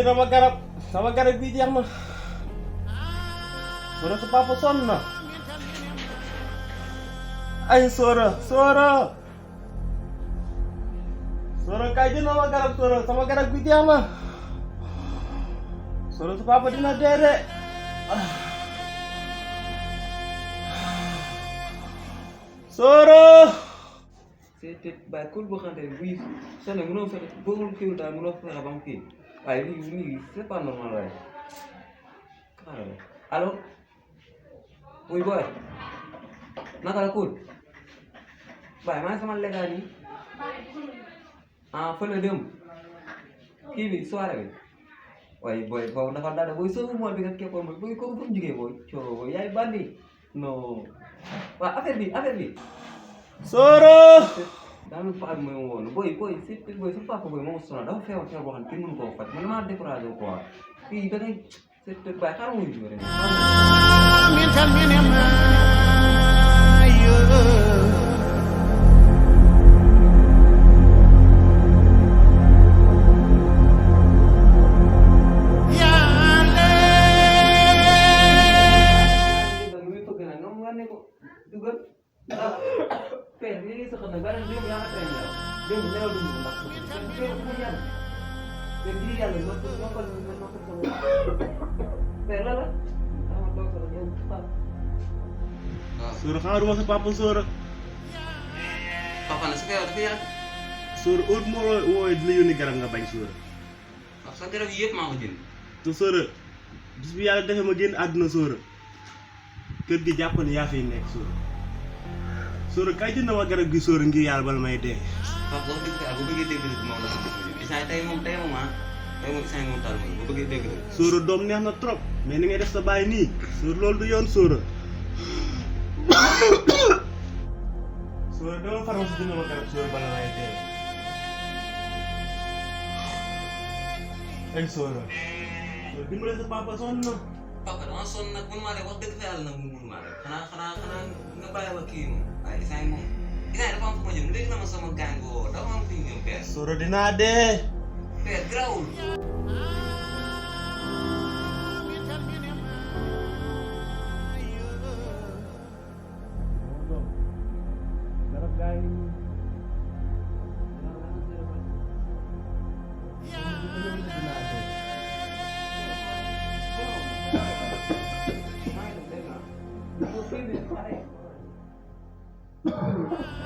sama garab bi jeex na. Sora sa papa sonn na. Ay Sora kaay jënd ma garab Sora sama garab bi jeex na. Sora sa papa dina dee de. Sora. C'est ba kul boo xamante ne buy sonné mënoo fexe boo kiiwul daal mënoo fexe ba mu kii waaye lii c'est pas normal waaye xaaral allo muy booy naka la kul waaye maa ngi sama lekkaat yi fële dem kii bi soirée bi waaye booy boobu dafa daal booy soo mool bi nga keppoon booy booy kooku fu mu jugee booy coow booy yaay bandi non waaw affaire bi Sora. daanaka paa bi mooy woon booy sa papa booy moo sonal dafa feebar boo xam ne kenn mënu koo faj man damaa découragé quoi fii da ngay c'est bàyyi xaaral muy jóge rek. Père lii sax nag beneen démb yaa ngi traîné démb nelaw duñu ndax démb fu mu yàlla démb lii yàlla noppal sama père la ama toog sa yow waaw Sora xanaa du ma sa papa Sora. papa na sa yow dafa yàgg Sora ut moo wooyee di la yónni garab nga bañ Sora. waaw sa garab yi yëpp maa ko jënd te Sora bis bi yàlla defee ma génn àdduna Sora kër gi jàpp ne yaa fiy nekk Sora kaay jënd ma garab gi Sora ngir yàlla bala may dee. papa boo bëggee bu bëggee dégg dëgg moom la isaan tey moom isaan moom taal moom bu bëggee dégg dëgg Sora doom neex na trop mais ni ngay def sa baay nii Sora loolu du yoon Sora. Sora dama faral si jënd ma garab Sora bala may dee. ay Sora dimbale sa papa sonn na. papa dama sonn nag mënu maa def wax dëgg fa yàlla nag mënu maa def xanaa nga bàyyi ma kii moom waaye isaan moom dafa am fu ma jëm léegi na ma sama gaañ boo dafa am fi ñëw père Sora dinaa dee. père grawul garab gaa ngi Thank you.